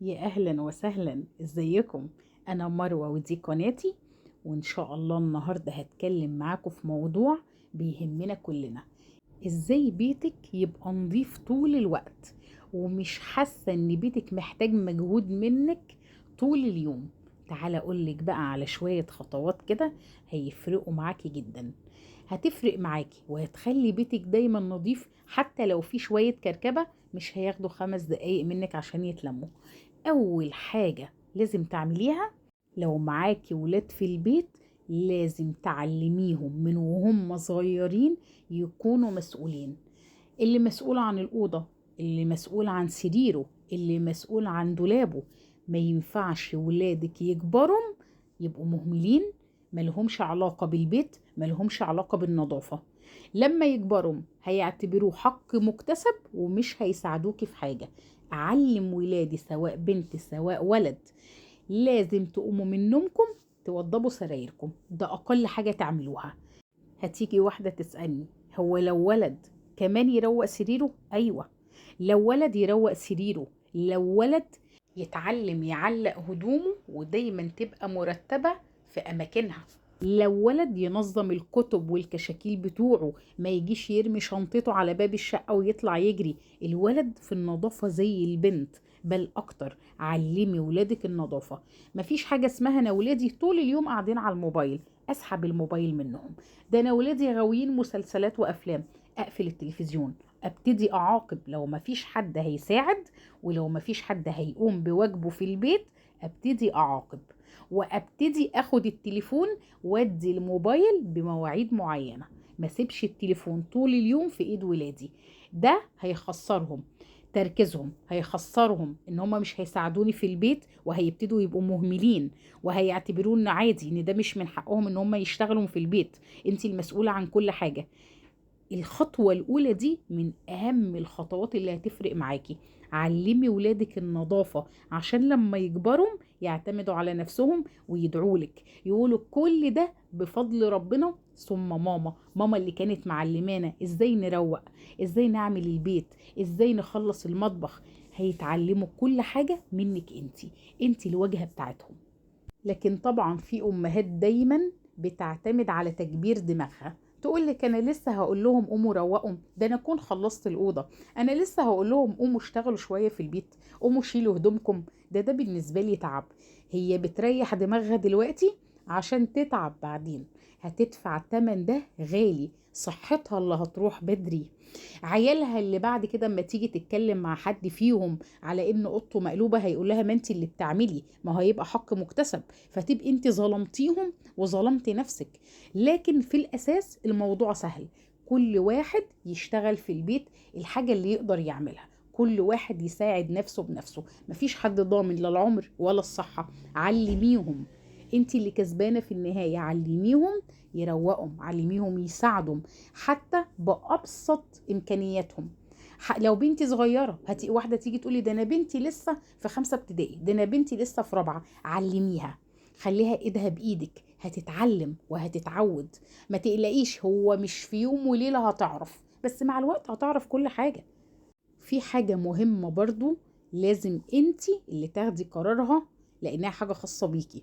يا أهلا وسهلا، ازيكم؟ أنا مروة ودي قناتي، وإن شاء الله النهاردة هتكلم معاكم في موضوع بيهمنا كلنا. ازاي بيتك يبقى نظيف طول الوقت ومش حاسة ان بيتك محتاج مجهود منك طول اليوم. تعالى اقولك بقى على شوية خطوات كده هيفرقوا معاكي جدا، هتفرق معاكي وهتخلي بيتك دايما نظيف، حتى لو في شوية كركبة مش هياخدوا 5 دقايق منك عشان يتلموا. اول حاجة لازم تعمليها لو معاكي ولاد في البيت، لازم تعلميهم من وهم صغيرين يكونوا مسؤولين. اللي مسؤول عن الأوضة، اللي مسؤول عن سريره، اللي مسؤول عن دولابه. ما ينفعش ولادك يكبروا يبقوا مهملين، ملهمش علاقة بالبيت، ملهمش علاقة بالنظافة. لما يكبروا هيعتبروه حق مكتسب ومش هيساعدوكي في حاجة. أعلم ولادي سواء بنت سواء ولد، لازم تقوموا من نومكم توضبوا سرايركم، ده أقل حاجة تعملوها. هتيجي واحدة تسألني، هو لو ولد كمان يروق سريره؟ أيوة، لو ولد يروق سريره، لو ولد يتعلم يعلق هدومه ودايما تبقى مرتبة في أماكنها، لو ولد ينظم الكتب والكشاكيل بتوعه، ما يجيش يرمي شنطته على باب الشقة ويطلع يجري. الولد في النظافة زي البنت، بل أكتر. علمي ولادك النظافة. مفيش حاجة اسمها أنا ولادي طول اليوم قاعدين على الموبايل، أسحب الموبايل منهم. ده أنا ولادي غاويين مسلسلات وأفلام، أقفل التلفزيون، أبتدي أعاقب. لو مفيش حد هيساعد ولو مفيش حد هيقوم بواجبه في البيت، أبتدي أعاقب وابتدي اخد التليفون وادي الموبايل بمواعيد معينة. ما سيبش التليفون طول اليوم في ايد ولادي، ده هيخسرهم تركيزهم، هيخسرهم ان هم مش هيساعدوني في البيت، وهيبتدوا يبقوا مهملين وهيعتبروا ان عادي، ان ده مش من حقهم ان هم يشتغلوا في البيت، انت المسؤولة عن كل حاجة. الخطوة الأولى دي من أهم الخطوات اللي هتفرق معاكي. علمي ولادك النظافة عشان لما يكبروا يعتمدوا على نفسهم ويدعولك، يقولوا كل ده بفضل ربنا ثم ماما، ماما اللي كانت معلمانا ازاي نروق، ازاي نعمل البيت، ازاي نخلص المطبخ. هيتعلموا كل حاجة منك انتي، انتي الواجهة بتاعتهم. لكن طبعا في أمهات دايما بتعتمد على تكبير دماغها، تقول لك انا لسه هقول لهم قوموا روقوا، ده انا اكون خلصت الاوضة، انا لسه هقول لهم قوموا اشتغلوا شوية في البيت، قوموا شيلوا هدومكم، ده بالنسبة لي تعب. هي بتريح دماغها دلوقتي عشان تتعب بعدين، هتدفع الثمن ده غالي، صحتها اللي هتروح بدري، عيالها اللي بعد كده اما تيجي تتكلم مع حد فيهم على ان اوضته مقلوبة هيقول لها ما انت اللي بتعملي، ما هيبقى حق مكتسب، فتبقي انت ظلمتيهم وظلمتي نفسك. لكن في الاساس الموضوع سهل، كل واحد يشتغل في البيت الحاجة اللي يقدر يعملها، كل واحد يساعد نفسه بنفسه، مفيش حد ضامن لا العمر ولا الصحة. علميهم، انت اللي كسبانه في النهاية. علميهم يروقهم، علميهم يساعدهم حتى بابسط امكانياتهم. لو بنتي صغيرة، هتي واحدة تيجي تقولي ده انا بنتي لسه في 5 ابتدائي، ده انا بنتي لسه في 4، علميها، خليها ايدها بايدك، هتتعلم وهتتعود. ما تقلقيش، هو مش في يوم وليلة هتعرف، بس مع الوقت هتعرف كل حاجة. في حاجة مهمة برضو لازم انت اللي تاخدي قرارها لانها حاجة خاصة بيكي.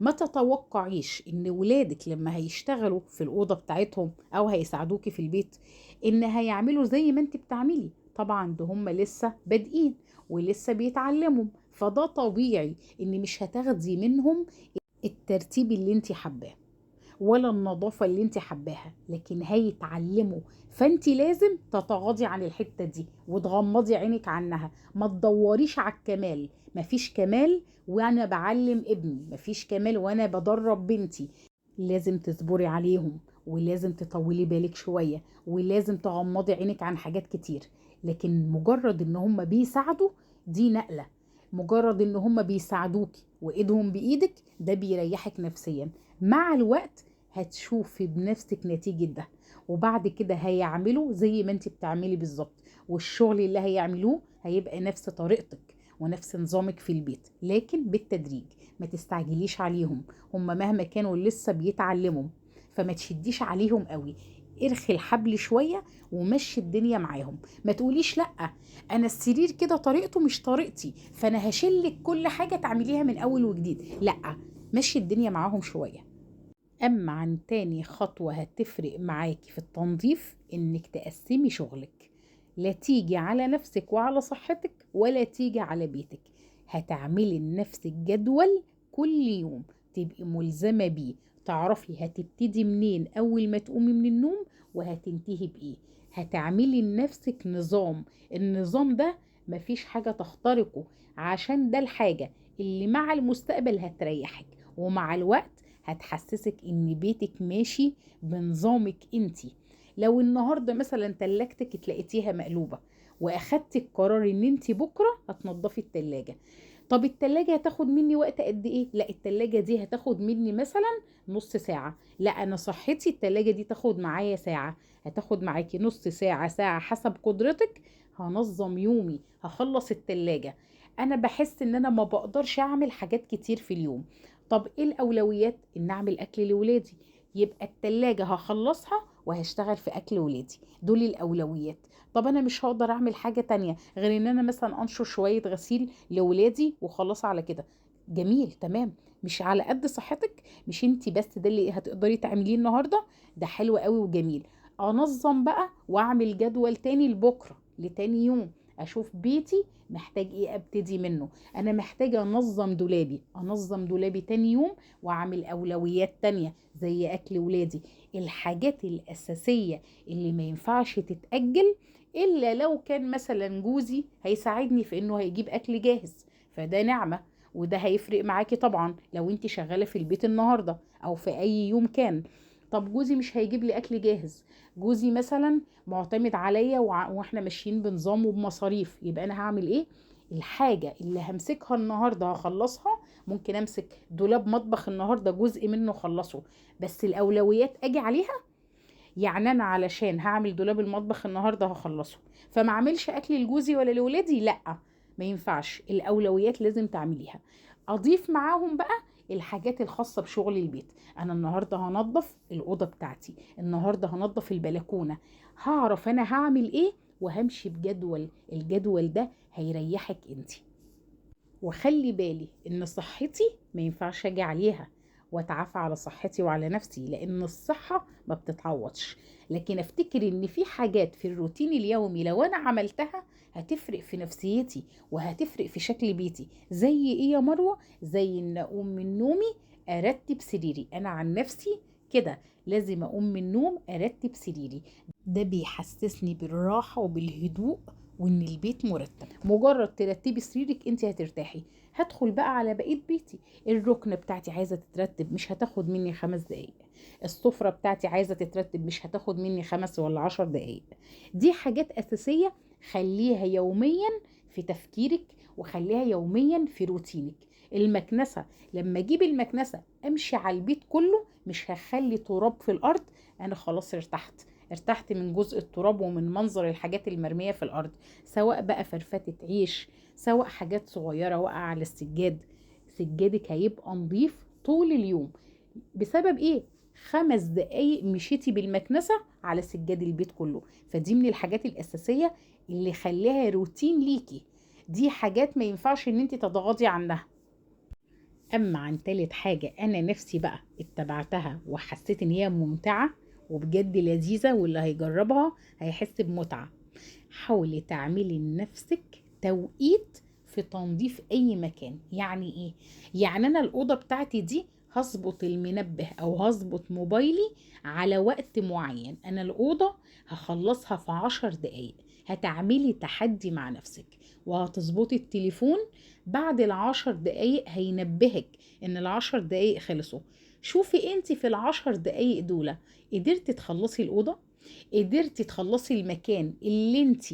ما تتوقعيش ان ولادك لما هيشتغلوا في الأوضة بتاعتهم او هيساعدوكي في البيت ان هيعملوا زي ما انت بتعملي. طبعا ده هم لسه بادئين ولسه بيتعلموا، فده طبيعي ان مش هتاخدي منهم الترتيب اللي انت حباه ولا النظافة اللي انت حباها، لكن هيتعلموا. فانت لازم تتغاضي عن الحتة دي وتغمضي عينك عنها، ما تدوريش على الكمال. مفيش كمال وانا بعلم ابني، مفيش كمال وانا بدرب بنتي. لازم تصبري عليهم ولازم تطولي بالك شوية ولازم تغمضي عينك عن حاجات كتير، لكن مجرد ان هم بيساعدوا دي نقلة، مجرد ان هم بيساعدوكي وايدهم بايدك ده بيريحك نفسيا. مع الوقت هتشوفي بنفسك نتيجة ده، وبعد كده هيعملوا زي ما انت بتعملي بالظبط، والشغل اللي هيعملوه هيبقى نفس طريقتك ونفس نظامك في البيت، لكن بالتدريج. ما تستعجليش عليهم، هم مهما كانوا لسه بيتعلموا، فما تشديش عليهم قوي. ارخي الحبل شوية ومشي الدنيا معاهم. ما تقوليش لا انا السرير كده طريقته مش طريقتي فانا هشلك كل حاجة تعمليها من اول وجديد، لا، مشي الدنيا معاهم شوية. اما عن تاني خطوة هتفرق معاكي في التنظيف، انك تقسمي شغلك، لا تيجي على نفسك وعلى صحتك ولا تيجي على بيتك. هتعملي لنفسك جدول كل يوم تبقي ملزمة بيه، تعرفي هتبتدي منين أول ما تقومي من النوم وهتنتهي بإيه. هتعملي لنفسك نظام، النظام ده مفيش حاجة تخترقه، عشان ده الحاجة اللي مع المستقبل هتريحك، ومع الوقت هتحسسك إن بيتك ماشي بنظامك انتي. لو النهاردة مثلا تلاجتك اتلاقيتيها مقلوبة واخدتي القرار ان انتي بكرة هتنضفي التلاجة، طب التلاجة هتاخد مني وقت قد ايه؟ لا التلاجة دي هتاخد مني مثلا نص ساعة، لا انا صحتي التلاجة دي تاخد معايا ساعة، هتاخد معاكي نص ساعة ساعة حسب قدرتك. هنظم يومي، هخلص التلاجة. انا بحس ان انا ما بقدرش اعمل حاجات كتير في اليوم، طب ايه الاولويات؟ ان اعمل اكل لولادي، يبقى التلاجة هخلصها وهشتغل في اكل ولادي، دول الاولويات. طب انا مش هقدر اعمل حاجة تانية غير ان انا مثلا انشر شوية غسيل لولادي وخلاص على كده. جميل، تمام، مش على قد صحتك، مش انتي بس ده اللي هتقدري تعمليه النهاردة، ده حلو قوي وجميل. انظم بقى واعمل جدول تاني لبكرة لتاني يوم، اشوف بيتي محتاج ايه ابتدي منه. انا محتاجة انظم دولابي، انظم دولابي تاني يوم واعمل اولويات تانية زي اكل ولادي، الحاجات الاساسية اللي ما ينفعش تتأجل، الا لو كان مثلا جوزي هيساعدني في انه هيجيب اكل جاهز، فده نعمة وده هيفرق معاكي طبعا لو انت شغالة في البيت النهاردة او في اي يوم كان. طب جوزي مش هيجيب لي اكل جاهز، جوزي مثلا معتمد عليا واحنا ماشيين بنظام وبمصاريف، يبقى انا هعمل ايه؟ الحاجة اللي همسكها النهاردة هخلصها، ممكن امسك دولاب مطبخ النهاردة جزء منه خلصه، بس الاولويات اجي عليها. يعني انا علشان هعمل دولاب المطبخ النهاردة هخلصه، فما اعملش اكل لجوزي ولا لولادي، لا ما ينفعش، الاولويات لازم تعمليها. اضيف معاهم بقى الحاجات الخاصة بشغل البيت، انا النهاردة هنظف الأوضة بتاعتي، النهاردة هنظف البلكونة، هعرف انا هعمل ايه وهمشي بجدول، الجدول ده هيريحك انتي. وخلي بالي ان صحتي ما ينفعش اجي عليها واتعافى على صحتي وعلى نفسي، لان الصحة ما بتتعوضش. لكن افتكر ان في حاجات في الروتين اليومي لو انا عملتها هتفرق في نفسيتي وهتفرق في شكل بيتي. زي ايه يا مروة؟ زي ان اقوم من نومي ارتب سريري. انا عن نفسي كده لازم اقوم من النوم ارتب سريري، ده بيحسسني بالراحة وبالهدوء وان البيت مرتب. مجرد ترتبي سريرك انت هترتاحي. هدخل بقى على بقية بيتي، الركنة بتاعتي عايزة تترتب مش هتاخد مني 5 دقايق، السفرة بتاعتي عايزة تترتب مش هتاخد مني 5 ولا 10 دقايق. دي حاجات أساسية خليها يوميا في تفكيرك وخليها يوميا في روتينك. المكنسة، لما اجيب المكنسة امشي على البيت كله، مش هخلي تراب في الارض، انا خلاص ارتحت من جزء التراب ومن منظر الحاجات المرمية في الارض، سواء بقى فرفتة عيش، سواء حاجات صغيرة وقع على السجاد. سجادك هيبقى نظيف طول اليوم بسبب ايه؟ 5 دقايق مشيتي بالمكنسة على سجاد البيت كله. فدي من الحاجات الأساسية اللي خليها روتين ليكي، دي حاجات ما ينفعش ان انت تتغاضي عنها. اما عن تالت حاجة انا نفسي بقى اتبعتها وحسيت ان هي ممتعة وبجد لذيذة واللي هيجربها هيحس بمتعة، حاولي تعملي لنفسك توقيت في تنظيف اي مكان. يعني ايه؟ يعني انا الأوضة بتاعتي دي هظبط المنبه او هظبط موبايلي على وقت معين، انا الأوضة هخلصها في 10 دقايق. هتعملي تحدي مع نفسك وهتظبطي التليفون بعد 10 دقايق هينبهك ان 10 دقايق خلصوا. شوفي انت في 10 دقايق دول قدرتي تخلصي الأوضة، قدرتي تخلصي المكان اللي انت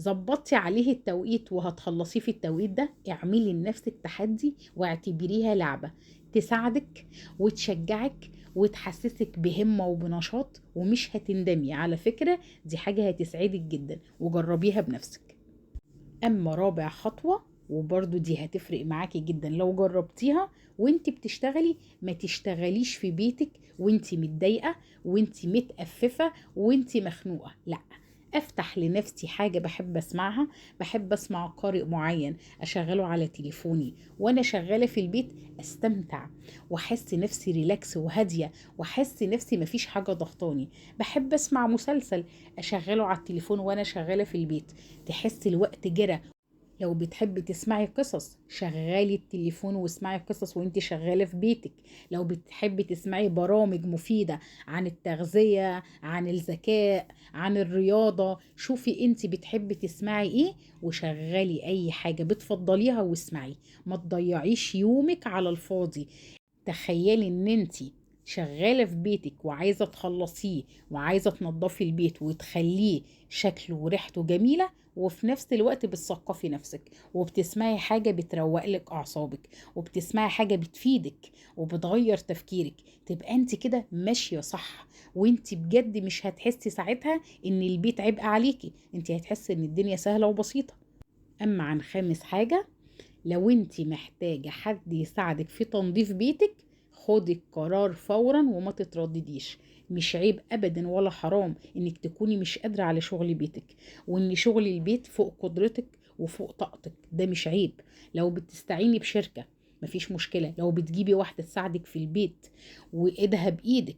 ظبطتي عليه التوقيت وهتخلصيه في التوقيت ده. اعملي لنفسك تحدي واعتبريها لعبة تساعدك وتشجعك وتحسسك بهمة وبنشاط، ومش هتندمي على فكرة، دي حاجة هتسعدك جدا وجربيها بنفسك. أما رابع خطوة وبرضو دي هتفرق معاكي جدا لو جربتيها وانت بتشتغلي. ما تشتغليش في بيتك وانت متضايقة وانت متقففة وانت مخنوقة، لا، افتح لنفسي حاجة بحب اسمعها، بحب اسمع قارئ معين اشغله على تليفوني وانا شغالة في البيت، استمتع واحس نفسي relax وهادية، واحس نفسي مفيش حاجة ضغطاني. بحب اسمع مسلسل اشغله على التليفون وانا شغالة في البيت، تحس الوقت جرى. لو بتحبي تسمعي قصص شغالي التليفون واسمعي قصص وانت شغالة في بيتك. لو بتحبي تسمعي برامج مفيدة عن التغذية، عن الذكاء، عن الرياضة، شوفي انت بتحبي تسمعي ايه وشغالي اي حاجة بتفضليها واسمعي. ما تضيعيش يومك على الفاضي. تخيلي ان انت شغالة في بيتك وعايزة تخلصيه وعايزة تنظفي البيت وتخليه شكله وريحته جميلة، وفي نفس الوقت بتثقفي نفسك وبتسمعي حاجة بتروق لك أعصابك وبتسمعي حاجة بتفيدك وبتغير تفكيرك، تبقى انت كده ماشية صح، وانت بجد مش هتحسي ساعتها ان البيت عبء عليكي، انت هتحسي ان الدنيا سهلة وبسيطة. أما عن خامس حاجة، لو انت محتاجة حد يساعدك في تنظيف بيتك خدي القرار فورا وما تتردديش. مش عيب ابدا ولا حرام انك تكوني مش قادرة على شغل بيتك، وان شغل البيت فوق قدرتك وفوق طاقتك، ده مش عيب. لو بتستعيني بشركة مفيش مشكلة، لو بتجيبي واحدة تساعدك في البيت وايدها بايدك،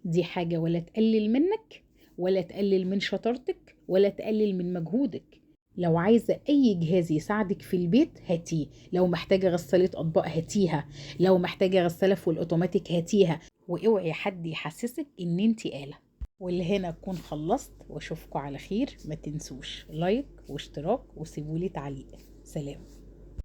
دي حاجة ولا تقلل منك ولا تقلل من شطارتك ولا تقلل من مجهودك. لو عايزة أي جهاز يساعدك في البيت هاتيه، لو محتاجة غسالة أطباق هاتيها، لو محتاجة غسالة full automatic هاتيها، واوعي حد يحسسك إن انتي آلة. واللي هنا أكون خلصت، واشوفكم على خير. ما تنسوش like واشتراك وسيبولي تعليق. سلام.